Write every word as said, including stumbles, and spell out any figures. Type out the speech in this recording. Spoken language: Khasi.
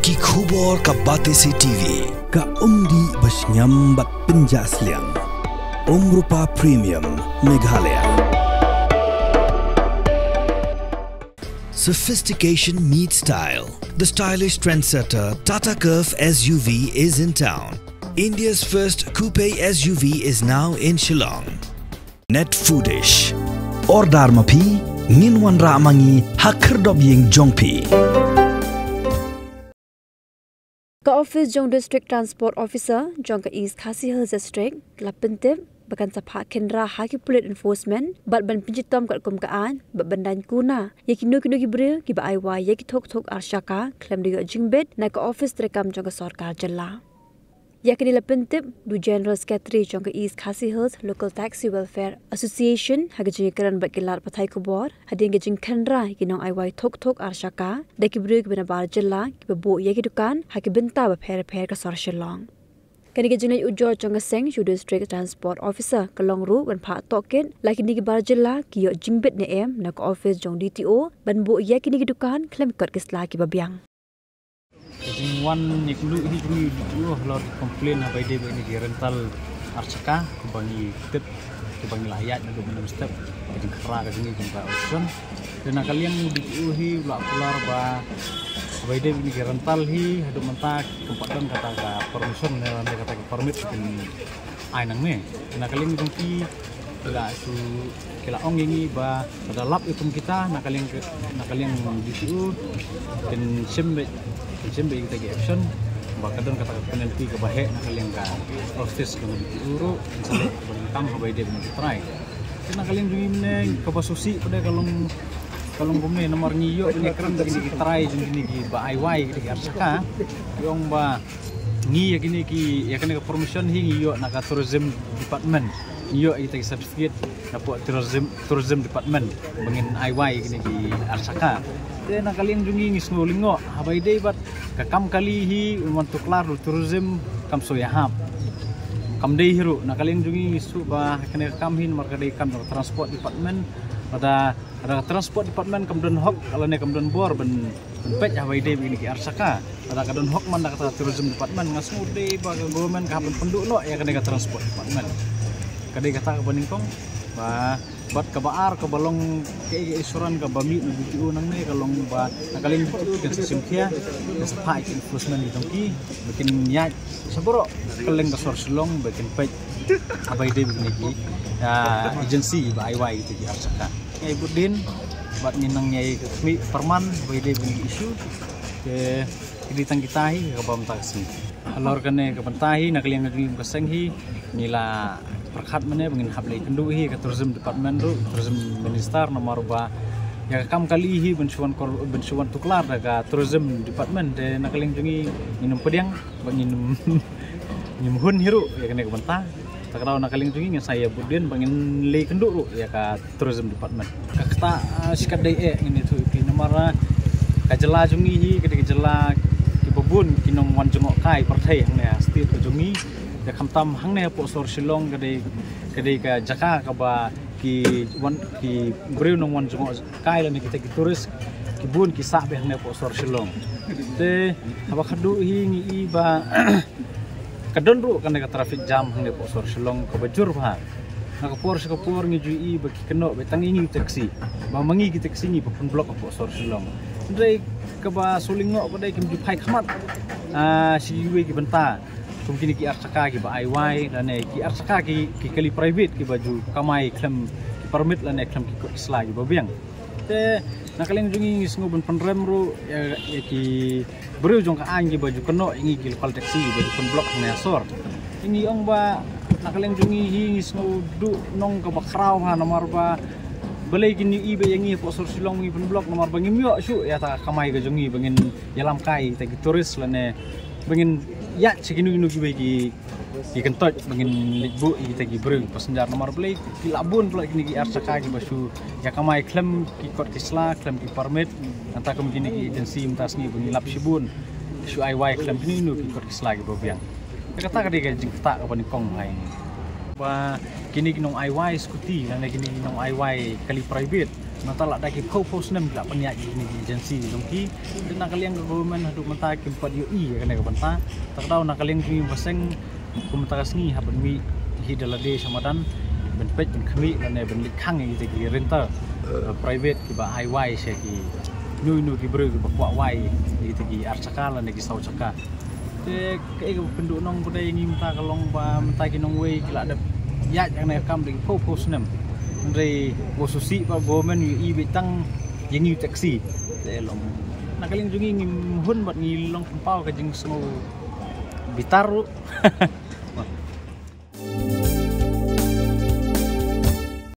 Ki khubor ka Batesi T V. Ka umdih ba shngiam bad pynjah sliang. Umrupa Premium, Meghalaya. Sophistication meets style. The stylish trendsetter Tata Curvv S U V is in town. India's first coupe S U V is now in Shillong. Net Foodish. Order ma phi, ngin wanrah ma ngi ha khyrdop ïing jong phi. Ka office jong District Transport Officer jong ka East Khasi Hills District ka la pyntip ba kan sa phah khynra ha ki pulit enforcement bad ban pynshitom katkum ka aiñ bad ban daiñ kuna ïa kino kino ki briew kiba ai wai ïa ki thok thok ar shaka khlem da ïoh jingbit na ka office treikam jong ka sorkar jylla. Ïa kane la pyntip da u General Secretary jong ka East Khasi Hills Local Taxi Welfare Association ha ka jingïakren bad ki lad pathai khubor hadien ka jingkhynra ïa ki nong ai wai thok thok ar shaka da ki briew kiba nabar jylla kiba buh ïa ki dukan ha ki bynta bapher bapher ka sor Shillong. Kane ka jingleit ujor jong ka seng sha u District Transport Officer ka long ruh ban phah tohkit la kine ki bar jylla ki ïoh jingbit ne em na ka office jong D T O ban buh ïa kine ki dukan khlem kot ki sla kiba biang. Ka jingwan ïakynduh hi jong ngi u D T O halor ki complain ha ba ïadei bad kine ki rental ar shaka kiba ngi tip, kiba ngi la ïaid naduh mynstep. Ka jingkhynra ka jong ngi jong ka auction. Te na ka liang u D T O hi u la kular ba ha ba ïadei bad kine ki rental hi haduh mynta kam pat don kata ka permission ne kata ka permit kin ai nangne. Te na ka liang jong ki ki la shu ki la ong ïa ngi ba lada lap ïa kum kita na ka liang, na ka liang D T O kin shim beit, kin shim beit kita ki action ba ka don kata ka penalty kaba heh na ka liang ka office ka D T O ruh kin sa leh kaba donkam ha ba ïadei bad ki trai. Te na ka liang jong ngi mynne kaba sngewsih pat ka long, ka long kumne namar ngi ïoh kine kren kine ki trai jong kine kiba ai wai kine ki ar shaka. Ki ong ba ngi ïa kine ki, ïa kane ka permission hi ngi ïoh na ka tourism department. Ngi ïoh ïa kita ki certificate na pdeng tourism, tourism department ba ngin ai wai ïa kine ki ar shaka. Te na ka liang jong ngi ngi sngew lyngngoh ha ba ïadei bad ka kam kali hi un wan tuklar da u tourism kam shu ïahap. Kam dei hi ruh na ka liang jong ngi ngi sngew ba kane ka kam hi namar ka dei kam jong ka transport department. Lada, lada ka transport department kam don hok lane kam don bor ban ban peit ha ba ïadei bad kine ki ar shaka. Lada ka don hok man da kata tourism department nga sngew dei ba ka government ka hap ban pynduh noh ïa kane ka transport department. Ka dei kata kaba nyngkong ba bad kaba ar kaba long ka, ka isuran kaba mih na D T O nangne ka long ba na ka liang D T O kin sa shim khia kin sa phah ïa ki enforcement ki jong ki ba kin ïaid sha baroh kylleng ka sor Shillong ba kin peit ha ba ïadei bad kine ki, ah, agency ba ai wai ïa kita ki ar shaka. Ngi ai bud dien bad ngi nang ngi ai ka khmih pyrman ba ïadei bad ki issue. Te ki dei tang kita hi kaba mynta ka sngi. Halor kane ka bynta hi na ka liang ka jong ngi ka seng hi ngi la pyrkhat mynne ba ngin hap leit kynduh hi ka tourism department ruh, tourism minister namar ba ïa ka kam kali hi ban shu wan kor, ban shu wan tuklar da ka tourism department. Te na ka liang jong ngi ngin ym pdiang ba ngin ym, ngin ym hun hi ruh ïa kane ka bynta. Ta ka daw na ka liang jong ngi ngin sa ïa bud dien ba ngin leit kynduh ruh ïa ka tourism department. Ka kata, ah, shi katdei eh ngin ïathuh ïa phi namar, ah, ka jylla jong ngi hi ka dei ka jylla kiba bun ki nongwan jngohkai pyrthei hangne ha state ka jong ngi. Te khamtam hangne hapoh sor Shillong ka dei, ka dei ka jaka kaba ki wan, ki briew nongwan jngoh kai lane kita ki tourist ki bun ki sah beit hangne hapoh sor Shillong. Te haba khadduh hi ngi i ba ka don ruh kane ka traffic jam hangne hapoh sor Shillong kaba jur bha. Na ka por sha ka por ngi ju i ba ki kynnoh beit tang ïa ngi taxi. Ba ma ngi ki taxi ngi ba pynblock hapoh sor Shillong. Hynrei kaba sngewlyngngoh ka dei kim ju phai khmat, ah, sha kiwei ki bynta. Kum kine ki ar shaka kiba ai wai lane ki ar shaka ki, ki kali private kiba ju kamai khlem ki permit lane khlem ki kot ki sla kiba biang. Te na ka liang jong ngi ngi sngew ban pynrem ruh ïa, ïa ki briew jong ka aiñ kiba ju kynnoh ïa ngi ki local taxi kiba ju pynblock hangne ha sor. Te ngi ong ba na ka liang jong ngi hi ngi sngew duh nong kaba khraw ha namar ba balei kin ïohi ba ïa ngi hapoh sor Shillong ngi pynblock namar ba ngim ïoh shuh ïa ta ka kamai ka jong ngi ba ngin ïalam kai ïa kita ki tourist lane ba ngin ïaid sha kino kino kiwei ki ki kyntoit ba ngin leit buh ïa kita ki briew passenger namar balei ki la bun palat kine ki ar shaka kiba shu ïa kamai khlem ki kot ki sla khlem ki permit. Nangta kum kine ki agency mynta sngi ba ngi lap shibun shu ai wai khlem kino kino ki kot ki sla kiba biang. Te kata ka dei ka jingktah kaba nyngkong ha ngi. Ba kine ki nong ai wai scooty lane kine ki nong ai wai kali private Mynta la da ki phew phew snem ki la pynïaid ïa kine ki agency jong ki. Te na ka liang ka government haduh mynta kim pat ïohi ïa kane ka bynta. Te ka daw na ka liang jong ngi ba seng, kumta ka sngi hap ban mih hi da lade sha madan ban peit ban khmih lane ban leit khang ïa kita ki renter, eh, private kiba ai wai sha ki, hynñiew hynñiew ki briew kiba kwah wai ïa kita ki ar chaka lane ki saw chaka. Te kaei kaba pynduh nong ba dei ngi mynta ka long ba mynta ki nongwei ki la dep ïaid ïa kane ka kam da ki phew phew snem. Hynrei ba shu sih ba government ïohi beit tang ïa ngi u taxi. Te long na ka liang jong ngi ngim hun bad ngi long pynpaw ka jingsngew bitar ruh.